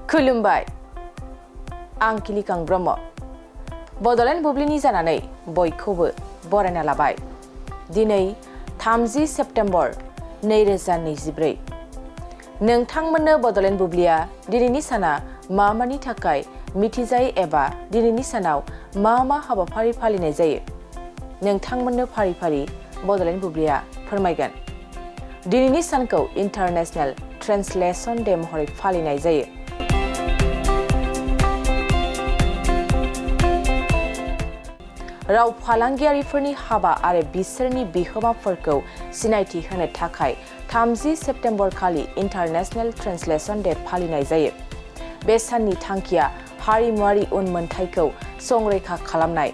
खुलुमबाय आं किलिकां ब्रह्म बड'लेण्ड बुब्लिनि जानानै बयखौबो बरायना लाबाय दिनै 30 सेप्तेम्बर 2024 नोंथांमोननो बड'लेण्ड बुब्लिया दिनैनि साना मानि थाखाय मिथिजायो एबा दिनैनि सानाव मा हाबाफारि फालिनाय जायो नोंथांमोननो फारि फारि बड'लेण्ड बुब्लिया फोरमायगोन दिनैनि सानखौ इन्टारनेशनेल ट्रेन्सलेशन डे महरै फालिनाय जायो राव फालांगियारिफोरनि हाबा आरो बिसोरनि बिहोमाफोरखौ सिनायथि होनो थाखाय 30 सेप्तेम्बर खालि इन्टारनेशनेल ट्रेन्सलेशन डे फालिनाय जायो बे साननि थांखिया हारिमुआरि उनमोनथाइखौ संरैखा खालामनाय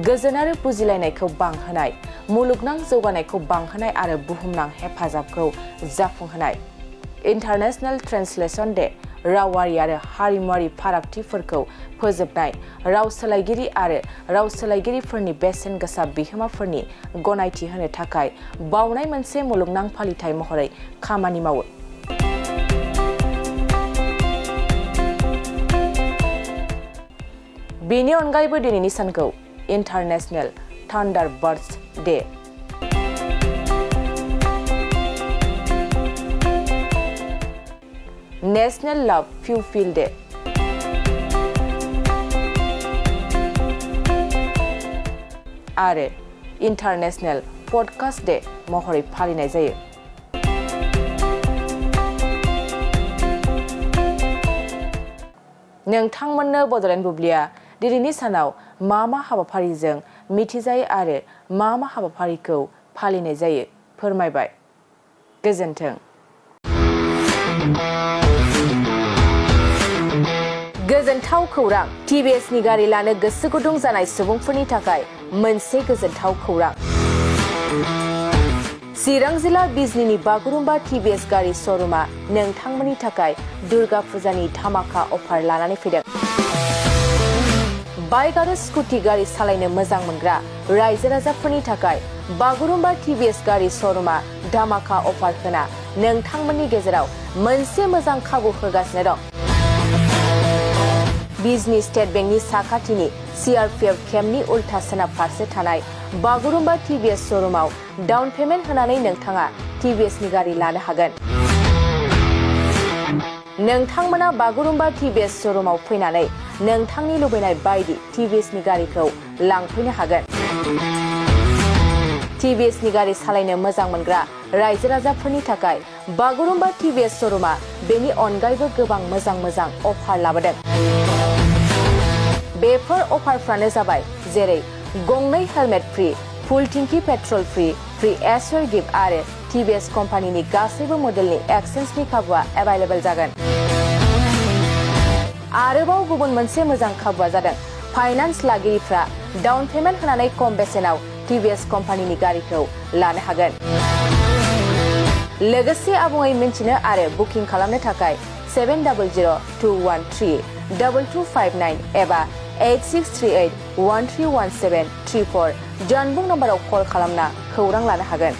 गोजोन आरो बुजिलायनायखौ बांहोनाय मुलुगनां जौगानायखौ बांहोनाय आरो बुहुमनां हेफाजाबखौ जाफुंहोनाय इन्टारनेशनेल ट्रेन्सलेशन डे रावारि आरो हारिमुआरि फारागथिफोरखौ फोजोबनाय राव सोलायगिरि आरो राव सोलायगिरिफोरनि बेसेन गोसा बिहोमाफोरनि गनायथि होनो थाखाय बावनाय मोनसे मुलुगनां फालिथाय महरै खामानि मावो बेनि अनगायैबो दिनैनि सानखौ international thunderbirds day national love pupil day आरो इन्टारनेशनेल पडकास्ट डे महरै फालिनाय जायो नोंथांमोननो बड'लेण्ड बुब्लिया दिनैनि सानाव मा हाबाफारिजों मिथिजायो आरो मा हाबाफारिखौ फालिनाय जायो फोरमायबाय गोजोन्थों गोजोनथाव खौरां टिभिएसनि गारि लानो गोसो गुदुं जानाय सुबुंफोरनि थाखाय मोनसे गोजोनथाव खौरां चिरां जिल्ला बिजनीनि बागुरुम्बा टिभिएस गारि श'रुमा नोंथांमोननि थाखाय दुर्गा फुजानि धामाका अफार लानानै फैदों बाइक आरो स्कुटि गारि सालायनो मोजां मोनग्रा रायजो राजाफोरनि थाखाय बागुरुम्बा टिभिएस गारि श'रुमा धामाका अफार होना नोंथांमोननि गेजेराव मोनसे मोजां खाबु होगासिनो दं बिजनी स्टेट बेंकनि साखाथिनि सीआरपीएफ केम्पनि उल्था सोनाब फारसे थानाय बागुरुम्बा टिभिएस श'रुमाव डाउन पेमेन्ट होनानै नोंथाङा टिभिएसनि गारि लानो हागोन नोंथांमोना बागुरुम्बा टिभिएस श'रुमाव फैनानै नोंथांनि लुबैनाय बायदि टिभिएसनि गारिखौ लांफैनो हागोन टिभिएसनि गारि सालायनो मोजां मोनग्रा रायजो राजाफोरनि थाखाय बागुरुम्बा टिभिएस श'रुमा बेनि अनगायैबो गोबां मोजां अफार लाबोदों बेफोर अफारफ्रानो जाबाय जेरै गंनै हेलमेट फ्री फुल टिंकी पेट्रल फ्री एसर गिफ्ट आरो टिभिएस कम्पानिनि गासैबो मडेलनि एक्सचेन्जनि खाबुआ एभेलेबल जागोन आरोबाव गुबुन मोनसे मोजां खाबुआ जादों फाइनान्स लागिरिफ्रा डाउन पेमेन्ट होनानै खम बेसेनाव टिभिएस कम्पानिनि गारिखौ लानो हागोन लोगोसे आबुङै मिन्थिनो आरो बुकिं खालामनो थाखाय 7002132259 एबा 8638131734 जानबुं नम्बराव कल खालामना खौरां लानो हागोन